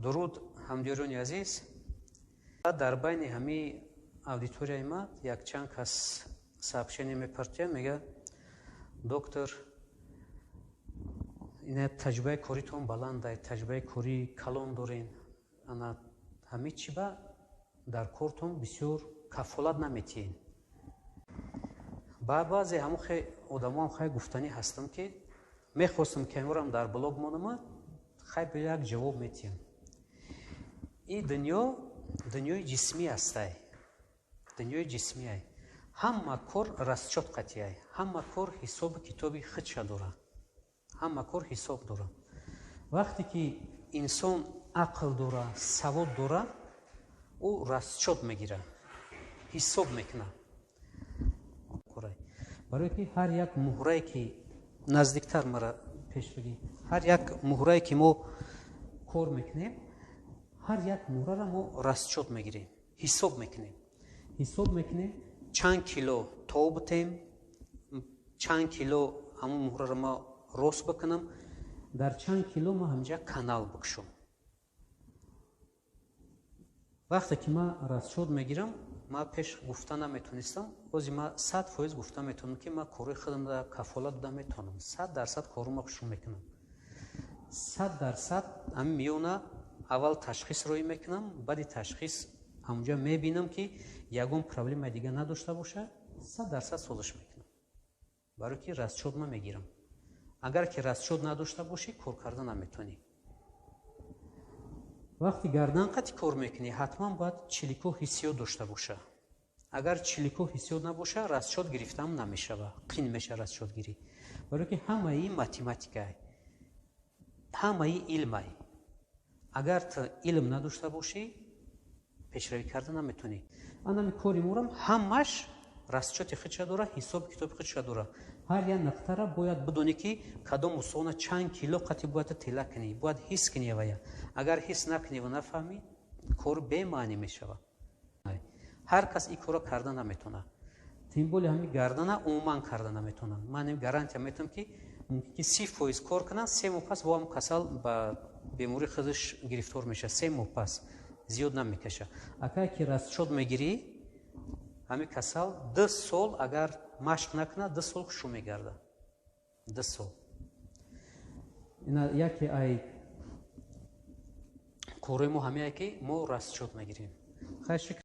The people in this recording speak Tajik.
Дуруд, ҳамдиёрони азиз. Дар байни ҳамин аудиторияи ма якчанд кас сообщение мепартояд, мега: «Доктор, ина таҷрибаи коритон баландай, таҷрибаи кории калон дорен, ана ҳамин чӣ ба дар кортон бисёр кафолат наметиҳен?» Ба баъзе ҳамон одамоам хай гуфтанӣ ҳастам, ки мехостам, ки аморам дар блог монама, хай ба як ҷавоб метиҳам. И дунё дунёи ҷисмӣ ҳастай, дунёи ҷисмиай, ҳама кор расчёт қатъиай, ҳама кор ҳисобу китоби худша дора, ҳама кор ҳисоб дора. Вақте ки инсон ақл дора, савод дора, ӯ расчёт мегира, ҳисоб мекунад. Барое ки ҳар як муҳрае ки наздиктар мара пеш бигӣ, ҳар як муҳрае ки мо кор мекунем, ҳар як муҳрара мо расчёт мегирем, ҳисоб мекунем, ҳисоб мекунем, чанд кило тов бутем, чанд кило ҳамон муҳрара мо рост бикунам, дар чанд кило мо ҳамҷа канал бикушом. Вақте ки ман расчёт мегирам, ман пеш гуфта наметонистам, ҳози ман 100% гуфта метавонам, ки ман кори худамро кафолат дода метавонам. 100% корума шурӯъ мекунам, 100% ҳамин миёна аввал ташхис роӣ мекунам, баъди ташхис ҳамунҷа мебинам, ки ягон проблемаи дига надошта боша, 100% созиш мекунам, барое ки расчёт ман мегирам. Агар ки расчёт надошта бошӣ, кор карда наметавонӣ. Вақти гардан қати кор мекунӣ, ҳатман бояд чилико ҳиссиёт дошта боша. Агар чилико ҳиссиёт набоша, расчёт гирифтаам намешава, қин меша расчётгирӣ, барое ки ҳамаи математикай, ҳамаи илмай. Агар ту илм надошта бошӣ, пешравӣ карда наметавонӣ. Анами кори морам ҳамаш расчёти худша дора, ҳисоби китоби худша дора. Ҳар як нуқтара бояд бидонӣ, ки кадом устухона чанд кило қати бояд тела кунӣ, бояд ҳис кунӣ вая. Агар ҳис накунӣ ва нафаҳмӣ, кор бемаънӣ мешавад. Ҳар кас ин корро карда наметавонад, тем более ҳами гардана умуман карда наметавонад. Ман гарантия метавонам, ки мумкин ки 30% кор кунанд, 3 моҳ пас бо ҳам касал ба бемории худаш гирифтор мешавад. 3 моҳ пас, зиёд намекашад. Агар ки расчёт мегирӣ, ҳамин касал 2 сол агар машқ накунад, 2 сол хушу мегардад, 2 сол. Ина яке ай корои мо ҳамяе, ки мо расчёт мегирем. Хайр.